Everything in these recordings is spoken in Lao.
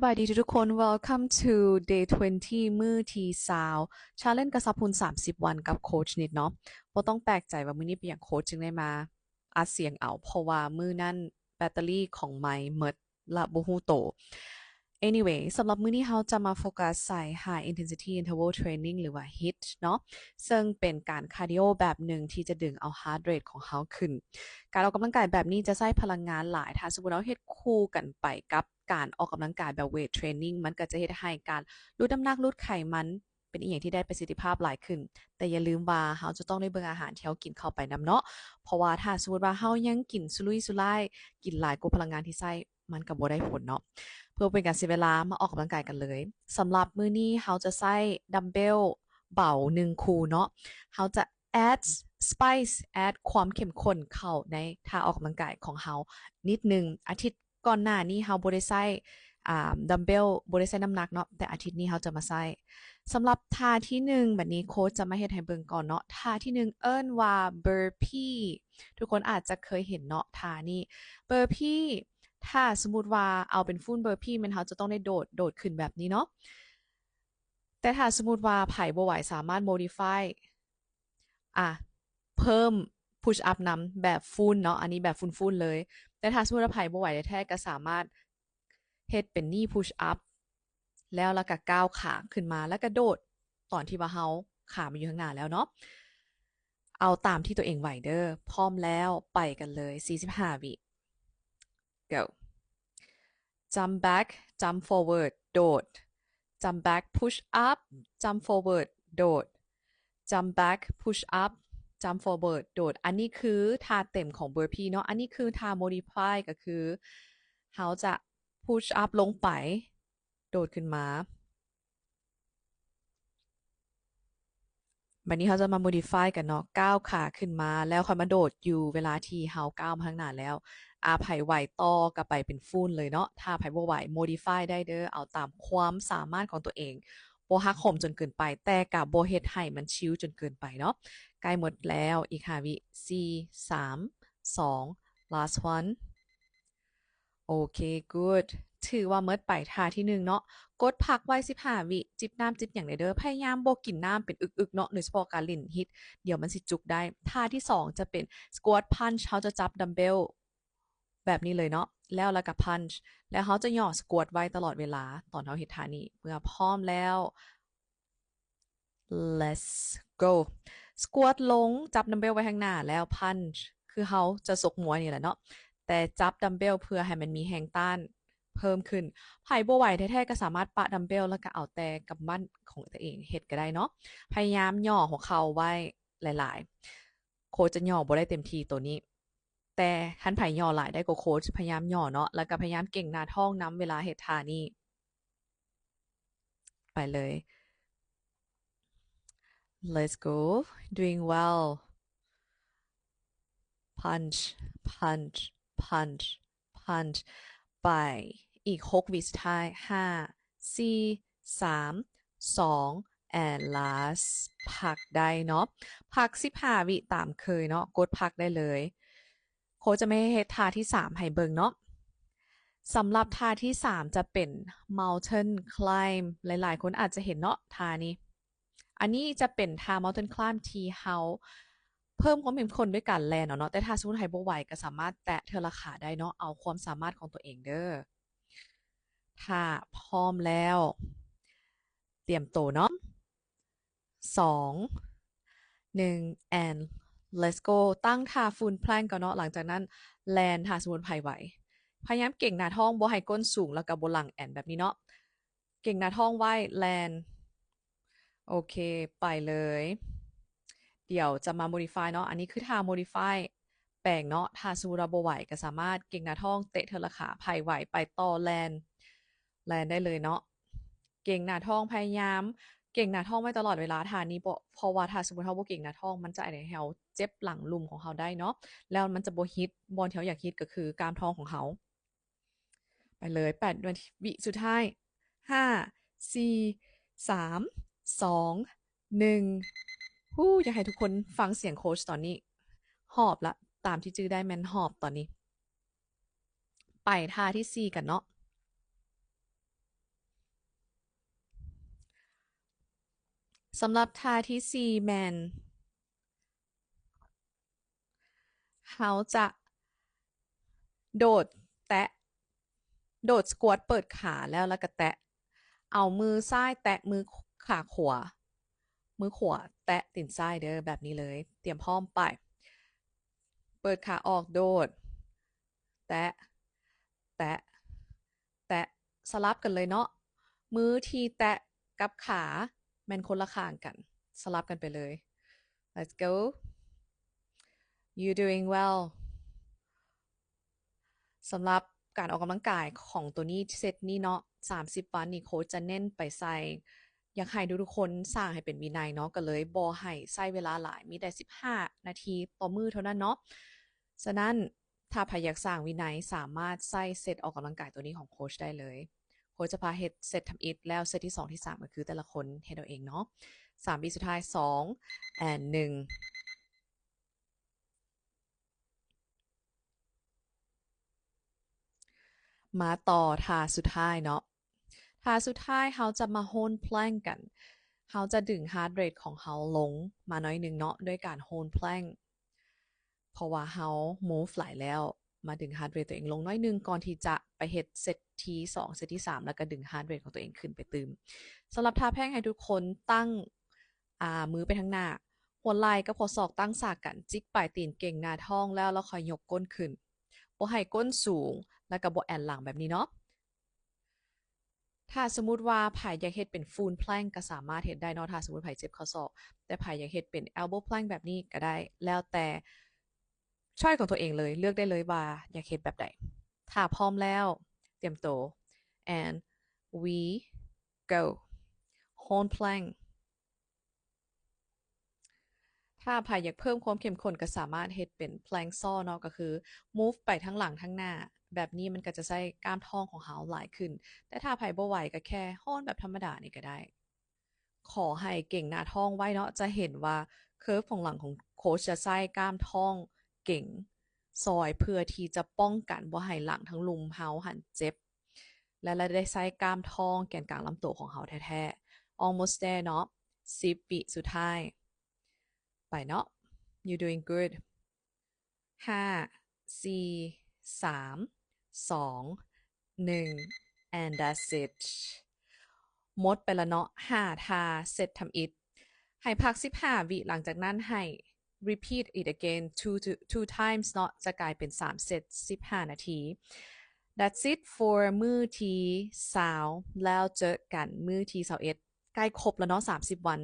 ສະບາຍດີທຸກໆຄົນ Welcome to day twenty ມື້ທີຊາວ Challenge ກະຊັບຮຸນສາມສິບວັນກັບໂຄດນິດເນາະ. ບໍ່ຕ້ອງແປກໃຈວ່າມື້ນີ້ເປັນຫຍັງໂຄດຈຶ່ງໄດ້ມາອັດສຽງເອົາ ເພາະວ່າມື້ນັ້ນແບັດເຕີຣີຂອງໄມໝົດ ລະບໍ່ຮູ້ໂຕ. Anyway ສຳລັບມື້ນີ້ເຮົາຈະມາໂຟກັສໃສ່ High Intensity Interval Training ຫຼືວ່າ HIIT ເນາະ ເຊິ່ງເປັນການຄາດີໂອແບບໜຶ່ງທີ່ຈະດຶງເອົາ heart rate ຂອງເຮົາຂຶ້ນ. ການອອກກຳລັງກາຍແບບນີ້ຈະໃຊ້ພະລັງງານຫຼາຍ ຖ້າສົມມຸດເຮົາເຮັດຄູ່ກັນໄປກັບການອອກກຳລັງກາຍແບບ weight training ມັນກະຈະເຮັດໃຫ້ການຫຼຸດນ້ຳໜັກ, ຫຼຸດໄຂມັນ ເປັນອີ່ຫຍັງທີ່ໄດ້ປະສິດທິພາບຫຼາຍຂຶ້ນ. ແຕ່ຢ່າລືມວ່າເຮົາຈະຕ້ອງໄດ້ເບິ່ງອາຫານທີ່ເຮົາກິນເຂົ້າໄປນຳເນາະ ເພາະວ່າຖ້າສົມມຸດວ່າເຮົາຍັງກິນສຸລຸຍສຸລາຍ, ກິນຫຼາຍກວ່າພະລັງງານທີ່ໃຊ້, ມັນກະບໍ່ໄດ້ຜົນເນາະ. ເພື່ອບໍ່ເປັນການເສຍເວລາ, ມາອອກກຳລັງກາຍກັນເລີຍ. ສຳລັບມື້ນີ້ເຮົາຈະໃຊ້ດຳເບວເບົາໜຶ່ງຄູ່ເນາະ. ເຮົາຈະ add spice, add ຄວາມເຂັ້ມຂຸ້ນເຂົ້າໃນທ່າອອກກຳລັງກາຍຂອງເຮົານິດໜຶ່ງ. ອາທິດ ກ່ອນໜ້ານີ້ເຮົາບໍ່ໄດ້ໃຊ້ ອາ ດຳເບວ ບໍ່ໄດ້ໃຊ້ນ້ຳໜັກເນາະ, ແຕ່ອາທິດນີ້ເຮົາຈະມາໃຊ້. ສຳລັບທ່າທີໜຶ່ງ ບາດນີ້ໂຄດຈະມາເຮັດໃຫ້ເບິ່ງກ່ອນເນາະ. ທ່າທີໜຶ່ງເອີ້ນວ່າ burpee ທຸກຄົນອາດຈະເຄີຍເຫັນເນາະ ທ່ານີ້ burpee. ຖ້າສົມມຸດວ່າເອົາເປັນ full burpee ແມ່ນເຮົາຈະຕ້ອງໄດ້ໂດດ ໂດດຂຶ້ນແບບນີ້ເນາະ. ແຕ່ຖ້າສົມມຸດວ່າໃຜບໍ່ໄຫວ ສາມາດ modify ອາ ເພີ່ມ push up ນຳແບບ full ເນາະ, ອັນນີ້ແບບ full full ເລີຍ. ແຕ່ຖ້າສົມມຸດວ່າໃຜບໍ່ໄຫວແທ້ໆ ກະສາມາດເຮັດເປັນ knee push up ແລ້ວ ລະກະກ້າວຂາຂຶ້ນມາ ລະກະໂດດ ຕອນທີ່ວ່າເຮົາຂາມາຢູ່ຂ້າງໜ້າແລ້ວເນາະ. ເອົາຕາມທີ່ຕົວເອງໄຫວເດີ. ພ້ອມແລ້ວ ໄປກັນເລີຍ ສີ່ສິບຫ້າວິ. Go. Jump back, jump forward, ໂດດ. Jump back, push up, jump forward, ໂດດ. Jump back, push up, jump forward, ໂດດ. ອັນນີ້ຄືທ່າເຕັມຂອງ burpee ເນາະ. ອັນນີ້ຄືທ່າ modify ກະຄືເຮົາຈະ push up ລົງໄປ ໂດດຂຶ້ນມາ. ບາດນີ້ເຮົາຈະມາ modify ກັນເນາະ, ກ້າວຂາຂຶ້ນມາ ແລ້ວຄ່ອຍມາໂດດຢູ່ເວລາທີ່ເຮົາກ້າວມາທາງໜ້າແລ້ວ. ອາ ໃຜໄຫວຕໍ່ກະໄປເປັນ full ເລີຍເນາະ, ຖ້າໃຜບໍ່ໄຫວ modify ໄດ້ເດີ, ເອົາຕາມຄວາມສາມາດຂອງຕົວເອງ. ບໍ່ຫັກໂຫມຈົນເກີນໄປ ແຕ່ກະບໍ່ເຮັດໃຫ້ມັນຊິວຈົນເກີນໄປເນາະ. ໃກ້ໝົດແລ້ວ ອີກຫ້າວິ. ສີ່ ສາມ ສອງ last one. ໂອເຄ good. ຖືວ່າໝົດໄປທ່າທີໜຶ່ງເນາະ. ກົດພັກໄວ້ສິບຫ້າວິ, ຈິບນ້ຳຈິບຫຍັງໄດ້ເດີ. ພະຍາຍາມບໍ່ກິນນ້ຳເປັນອຶກໆເນາະ, ໂດຍສະເພາະການຫຼິ້ນ HIIT ດຽວມັນຊິຈຸກໄດ້. ທ່າທີສອງຈະເປັນ squat punch, ເຮົາຈະຈັບດຳເບວແບບນີ້ເລີຍເນາະ, ແລ້ວລະກະ punch ແລ້ວເຮົາຈະຫຍໍ້ squat ໄວ້ຕະຫຼອດເວລາຕອນເຮົາເຮັດທ່ານີ້. ເມື່ອພ້ອມແລ້ວ Let's go. Squat ລົງ, ຈັບດຳເບວໄວ້ທາງໜ້າ ແລ້ວ punch ຄືເຮົາຈະຊົກມວຍນີ້ແຫຼະເນາະ, ແຕ່ຈັບດຳເບວເພື່ອໃຫ້ມັນມີແຮງຕ້ານເພີ່ມຂຶ້ນ. ໃຜບໍ່ໄຫວແທ້ໆ ກະສາມາດປະດຳເບວ ລະກະເອົາແຕ່ກຳໝັ້ນຂອງຕົວເອງເຮັດກະໄດ້ເນາະ. ພະຍາຍາມຫຍໍ້ຫົວເຂົ່າໄວ້ຫຼາຍໆ. ໂຄດຈະຫຍໍ້ບໍ່ໄດ້ເຕັມທີ່ໂຕນີ້, ແຕ່ຄັນໃຜຫຍໍ້ຫຼາຍໄດ້ກວ່າໂຄດ ພະຍາຍາມຫຍໍ້ເນາະ, ລະກະພະຍາຍາມເກັ່ງໜ້າທ້ອງນຳເວລາເຮັດທ່ານີ້. ໄປເລີຍ. Let's go. Doing well. Punch, punch, punch, punch. ໄປ. ອີກຫົກວິສຸດທ້າຍ. ຫ້າ ສີ່ ສາມ ສອງ and last. ພັກໄດ້ເນາະ. ພັກສິບຫ້າວິຕາມເຄີຍເນາະ. ກົດພັກໄດ້ເລີຍ. ໂຄດຈະມາເຮັດທ່າທີສາມໃຫ້ເບິ່ງເນາະ. ສຳລັບທ່າທີສາມຈະເປັນ mountain climb. ຫຼາຍໆຄົນອາດຈະເຫັນເນາະ ທ່ານີ້. ອັນນີ້ຈະເປັນທ່າ mountain climb ທີ່ເຮົາເພີ່ມຄວາມເຂັ້ມຂຸ້ນດ້ວຍການແລ່ນເອົາເນາະ, ແຕ່ຖ້າສົມມຸດໃຜບໍ່ໄຫວກະສາມາດແຕະເທື່ອລະຂາໄດ້ເນາະ, ເອົາຄວາມສາມາດຂອງຕົວເອງເດີ. ຖ້າພ້ອມແລ້ວ ຕຽມໂຕເນາະ. ສອງ ໜຶ່ງ and let's go. ຕັ້ງທ່າ full plank ກ່ອນເນາະ, ຫຼັງຈາກນັ້ນແລ່ນ ຖ້າສົມມຸດໃຜໄຫວ. ພະຍາຍາມເກັ່ງໜ້າທ້ອງ, ບໍ່ໃຫ້ກົ້ນສູງ ລະກະບໍ່ຫຼັງແອນແບບນີ້ເນາະ. ເກັ່ງໜ້າທ້ອງໄວ້, ແລ່ນ. ໂອເຄ ໄປເລີຍ. ດຽວຈະມາ modify ເນາະ. ອັນນີ້ຄືທ່າ modify ແປງເນາະ. ຖ້າສົມມຸດວ່າບໍ່ໄຫວກະສາມາດເກັ່ງໜ້າທ້ອງ, ເຕະເທື່ອລະຂາ, ໃຜໄຫວໄປຕໍ່, ແລ່ນ, ແລ່ນໄດ້ເລີຍເນາະ. ເກັ່ງໜ້າທ້ອງ, ພະຍາຍາມເກັ່ງໜ້າທ້ອງໄວ້ຕະຫຼອດເວລາ. ທ່ານີ້ ເພາະວ່າຖ້າສົມມຸດເຮົາບໍ່ເກັ່ງໜ້າທ້ອງ ມັນຈະເຮັດໃຫ້ເຮົາເຈັບຫຼັງລຸ່ມຂອງເຮົາໄດ້ເນາະ, ແລ້ວມັນຈະບໍ່ hit ບ່ອນທີ່ເຮົາຢາກ hit ກະຄືກ້າມທ້ອງຂອງເຮົາ. ໄປເລີຍ ແປດວິສຸດທ້າຍ. ຫ້າ ສີ່ ສາມ ສອງ ໜຶ່ງ. ຮູ້ ຢາກໃຫ້ທຸກຄົນຟັງສຽງໂຄດຕອນນີ້. ຫອບລະ, ຕາມທີ່ຈື່ໄດ້ແມ່ນຫອບຕອນນີ້. ໄປທ່າທີສີ່ກັນເນາະ. ສຳລັບທ່າທີສີ່ແມ່ນ ເຮົາຈະໂດດແຕະ ໂດດສະຄວດເປີດຂາແລ້ວ ແລ້ວກໍແຕະ ເອົາມືຊ້າຍແຕະມືຂາຂວາ ມືຂວາແຕະຕີນຊ້າຍເດີ ແບບນີ້ເລີຍ. ຕຽມພ້ອມໄປ. ເປີດຂາອອກ ໂດດ ແຕະ ແຕະ ແຕະ ສະຫຼັບກັນເລີຍເນາະ. ມືທີ່ແຕະກັບຂາແມ່ນຄົນລະຂ້າງກັນ ສະຫຼັບກັນໄປເລີຍ. Let's go. You doing well. ສຳລັບການອອກກຳລັງກາຍຂອງໂຕນີ້ ເຊັດນີ້ເນາະ ສາມສິບວັນນີ້ ໂຄດຈະເນັ້ນໄປໃສ່ ຢາກໃຫ້ທຸກໆຄົນສ້າງໃຫ້ເປັນວິໄນເນາະ ກໍເລີຍບໍ່ໃຫ້ໃຊ້ເວລາຫຼາຍ ມີແຕ່ສິບຫ້ານາທີຕໍ່ມື້ເທົ່ານັ້ນເນາະ. ສະນັ້ນ ຖ້າໃຜຢາກສ້າງວິໄນ ສາມາດໃຊ້ເຊັດອອກກຳລັງກາຍໂຕນີ້ຂອງໂຄດໄດ້ເລີຍ. ໂຄດຈະພາເຮັດເຊັດທຳອິດ ແລ້ວເຊັດທີສອງ ທີສາມ ກໍຄືແຕ່ລະຄົນເຮັດເອົາເອງເນາະ. ສາມວິສຸດທ້າຍ ສອງ and ໜຶ່ງ. ມາຕໍ່ທ່າສຸດທ້າຍເນາະ. ທ່າສຸດທ້າຍເຮົາຈະມາໂຮນແພລງກັນ. ເຮົາຈະດຶງຮາດເຣດຂອງເຮົາລົງມາໜ້ອຍໜຶ່ງເນາະ ດ້ວຍການໂຮນແພລງ ເພາະວ່າເຮົາມູຟຫຼາຍແລ້ວ ມາດຶງຮາດເຣດຕົວເອງລົງໜ້ອຍໜຶ່ງ ກ່ອນທີ່ຈະໄປເຮັດເຊັດທີສອງ ເຊັດທີສາມ ແລ້ວກໍດຶງຮາດເຣດຂອງຕົວເອງຂຶ້ນໄປຕື່ມ. ສຳລັບທ່າແພງໃຫ້ທຸກຄົນຕັ້ງ ອາ ມືໄປທາງໜ້າ, ຫົວໄຫຼ່ກັບຂໍ້ສອກຕັ້ງສາກັນ, ຈິກປາຍຕີນເກັງໜ້າທ້ອງແລ້ວ ແລ້ວຄ່ອຍຍົກກົ້ນຂຶ້ນ. ບໍ່ໃຫ້ກົ້ນສູງ ແລ້ວກໍບໍ່ແອນຫຼັງແບບນີ້ເນາະ. ຖ້າສົມມຸດວ່າໃຜຢາກເຮັດເປັນຟູລແພລງກໍສາມາດເຮັດໄດ້ເນາະ ຖ້າສົມມຸດໃຜເຈັບເຂົ່າສອກ, ແຕ່ໃຜຢາກເຮັດເປັນແອລໂບແພລງແບບນີ້ກໍໄດ້ ແລ້ວແຕ່ຊອຍຂອງຕົວເອງເລີຍ ເລືອກໄດ້ເລີຍວ່າຢາກເຮັດແບບໃດ. ຖ້າພ້ອມແລ້ວ ຕຽມໂຕ and we go. ໂຮນແພລງ. ຖ້າໃຜຢາກເພີ່ມຄວາມເຂັ້ມຂຸ້ນກໍສາມາດເຮັດເປັນແພລງຊໍເນາະ ກໍຄືມູຟໄປທາງຫຼັງທາງໜ້າ ແບບນີ້ມັນກໍຈະໃຊ້ກ້າມທ້ອງຂອງເຮົາຫຼາຍຂຶ້ນ, ແຕ່ຖ້າໃຜບໍ່ໄຫວກໍແຄ່ໂຮນແບບທຳມະດານີ້ກໍໄດ້. ຂໍໃຫ້ເກັງໜ້າທ້ອງໄວ້ເນາະ, ຈະເຫັນວ່າເຄີບຂອງຫຼັງຂອງໂຄດຈະໃຊ້ກ້າມທ້ອງເກັງຊອຍ ເພື່ອທີ່ຈະປ້ອງກັນບໍ່ໃຫ້ຫຼັງທັງລຸ່ມເຮົາຫັ້ນເຈັບ ແລະ ລະໄດ້ໃຊ້ກ້າມທ້ອງແກນກາງລຳໂຕຂອງເຮົາແທ້ໆ. Almost there ເນາະ, ສິບວິສຸດທ້າຍ. ໄປເນາະ. You doing good. ຫ້າ ສີ່ ສາມ ສອງ ໜຶ່ງ and that's it. ໝົດໄປລະເນາະ ຫ້າທ່າເຊັດທຳອິດ. ໃຫ້ພັກສິບຫ້າວິ, ຫຼັງຈາກນັ້ນໃຫ້ repeat it again two, two, two times ເນາະ, ຈະກາຍເປັນສາມເຊັດ ສິບຫ້ານາທີ. That's it for ມື້ທີຊາວ ແລ້ວເຈີກັນມື້ທີຊາວເອັດ. ໃກ້ຄົບແລ້ວເນາະ ສາມສິບວັນ.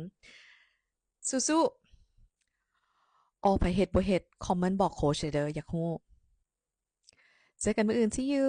ສູ້ໆ. ອໍ ໃຜເຮັດບໍ່ເຮັດ ຄອມເມັນບອກໂຄດເດີ ຢາກຮູ້. ເຈີກັນມື້ອື່ນ see you.